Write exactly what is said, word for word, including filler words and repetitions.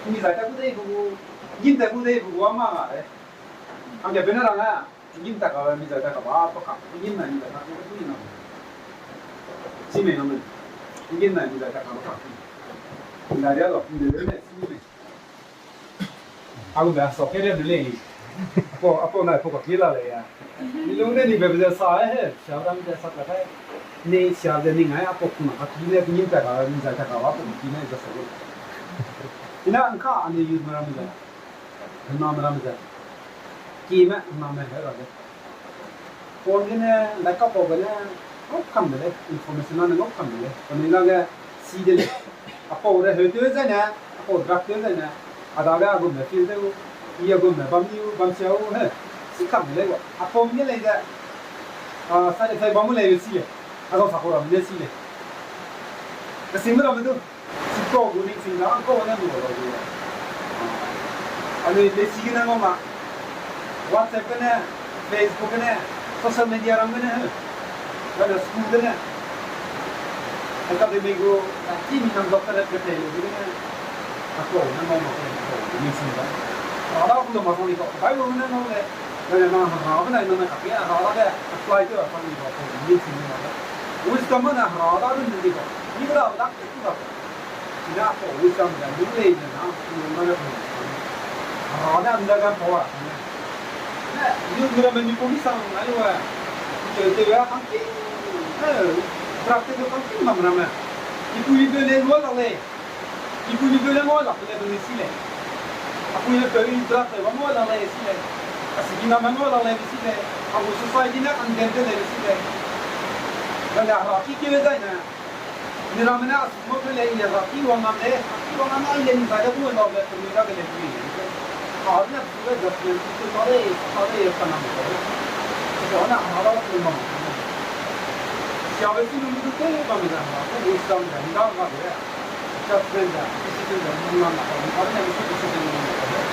Mi zai ta gu dei bu, ngin ta gu dei bu, wa ma ga le. Hangge bena rang a, ngin ta ka, mi zai ta ka ba, pa ka, ngin na, mi zai ta gu dei na. Si me na me. Ngin na, mi zai ta ka ba ka. Nda ria lo, nda ria me, si me. Agu be so ke ria de le. Apo, apo na, apo ka ki la le ya. Milung ne ni be be sa he, sia ram de sa ka he. Ni sia de ni ngai, apo kuna ka ki ne, ngin ta ka, mi zai ta ka ba, apo ki ne, ja sa lo. Ina ngka ani youth meram ze. Hena meram ze. Ki me, hena me he ra ze. Phone gene, lai ka pau gene, ngau kam de lei, information na ne ngau kam de lei. Kane na ge, si de lei. Apau re heu tew zai ne, apau drug tew zai ne. A dage a gum me feel tew, i a gum me bam niu, bam siau, he. Si kam de lei wa. Apau nge lei ze. A, side effect bam mu lei si lei. A gau sa ko ram ne si lei. Ka sing me ram me du. Chipau gu ning sing da, kau ne lu lau gu. Anui lesi gene ngau ma. WhatsApp gene, Facebook gene, social media ram gene, he. Gene school gene. Academy gu, a, ki mi nam doctorate ke pei lu gene. A kau ne ngau ma, kau gu ning sing da. A da ku lu ma song ni kau. Bible gene ngau le. Gene na ha, ha, gene na ka ke, ha, ha, de apply to a song ni kau, kau gu ning sing da. Wisdom na ha, da dun ni kau. Ni da, da, da. Ina kau wisdom ze lu lei ze na, lu na le. Hera ne under gan power ne. Ne, lu lu me ni pu mi sang na lu e. Te te ya kang ki. Eh, drug te kang ki mam ram e. Ipu ibe le lu la le. Ipu ibe le lu la le lu si le. Apu ibe drug te lu la le si le. Asi ki na me lu la le si le. Apu society ne condemn te le si le. Gene hera ki ke zai ne. Ni ramme ne a sum mâ peu lei, i le ra ki wang ngam lei, a ki wang ngam lei, i le ni zai de gu lau le, pe ni dage le gu lei. A ne pu le judgment, pu ta lei, ta lei, pa nam lei. Pe na a ra pu ma. Siabe si lu du te bam le, a pu wisdom le, ni da ga le. Judgment le, decision le, ni ngam na, a ne decision le.